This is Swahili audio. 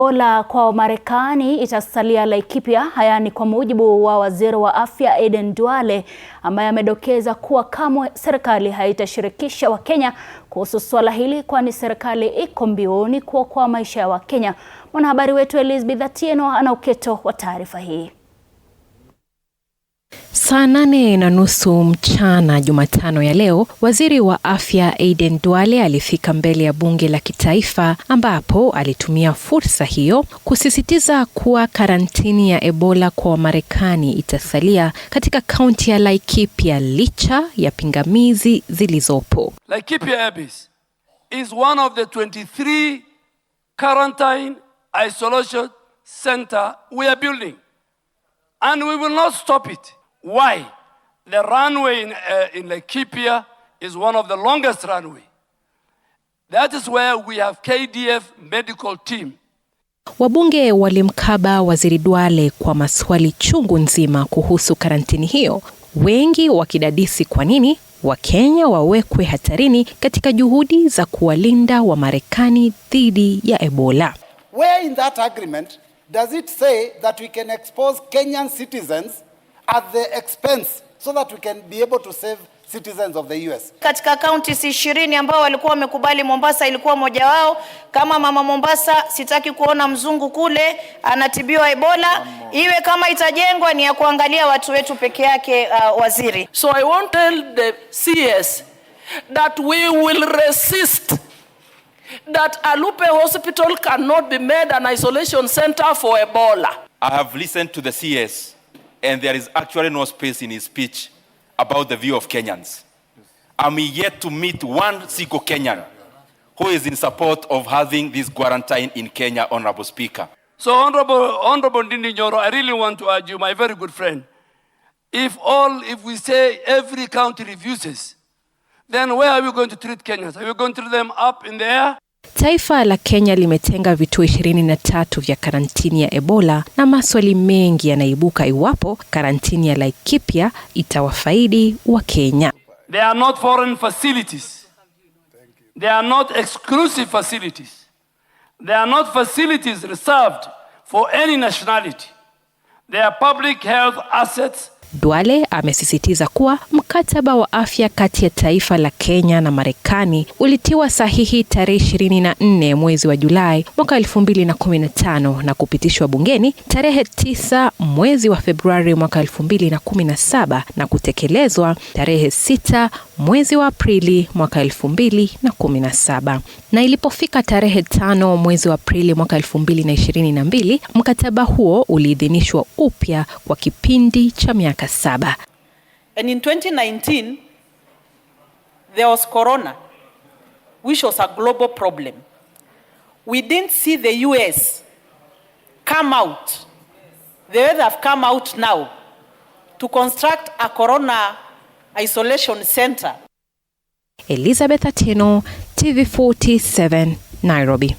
Ebola kwa Marekani itasalia Laikipia. Haya ni kwa mujibu wa Waziri wa Afya Aden Duale, ambaye amedokeza kuwa kamwe serikali haitashirikisha Wakenya kuhusu suala hili, kwani serikali iko mbioni kuokoa maisha ya Wakenya. Mwanahabari wetu Elizabeth Atieno ana uketo wa taarifa hii. Saa 8:30 mchana Jumatano ya leo, Waziri wa Afya Aden Duale alifika mbele ya Bunge la Kitaifa, ambapo alitumia fursa hiyo kusisitiza kuwa karantini ya Ebola kwa Wamarekani itasalia katika kaunti ya Laikipia licha ya pingamizi zilizopo. Laikipia Airbase is one of the 23 quarantine isolation center we are building, and we will not stop it. Why? The runway in Laikipia is one of the longest runway. That is where we have KDF medical team. Wabunge walimkaba Waziri Duale kwa maswali chungu nzima kuhusu karantini hiyo, wengi wakidadisi kwa nini Wakenya wawekwe hatarini katika juhudi za kuwalinda Wamarekani dhidi ya Ebola. Where in that agreement does it say that we can expose Kenyan citizens at the expense so that we can be able to save citizens of the US? Katika kaunti 20 ambao walikuwa wamekubali, Mombasa ilikuwa moja wao. Kama mama Mombasa, sitaki kuona mzungu kule anatibiwa Ebola. Iwe kama itajengwa ni ya kuangalia watu wetu peke yake, waziri. So I want to tell the CS that we will resist that Alupe Hospital cannot be made an isolation center for Ebola. I have listened to the CS, and there is actually no space in his speech about the view of Kenyans. I'm yet to meet one single Kenyan who is in support of having this quarantine in Kenya, Honorable Speaker. So, Honorable Ndindi Nyoro, I really want to urge you, my very good friend, if we say every county refuses, then where are we going to treat Kenyans? Are we going to treat them up in the air? Taifa la Kenya limetenga vituo 23 vya karantini ya Ebola, na maswali mengi yanaibuka iwapo karantini ya Laikipia itawafaidi Wakenya. They are not foreign facilities. They are not exclusive facilities. They are not facilities reserved for any nationality. They are public health assets. Duale amesisitiza kuwa mkataba wa afya kati ya taifa la Kenya na Marekani ulitiwa sahihi tarehe 24 mwezi wa Julai mwaka 2015 na kupitishwa bungeni tarehe 9 mwezi wa Februari mwaka 2017 na kutekelezwa tarehe 6 mwezi wa Aprili mwaka 2017. Na ilipofika tarehe 5 mwezi wa Aprili mwaka 2022, mkataba huo uliidhinishwa upya kwa kipindi cha miaka 7. And in 2019, there was corona, which was a global problem. We didn't see the US come out the way they have come out now to construct a corona isolation center. Elizabeth Atieno, TV47, Nairobi.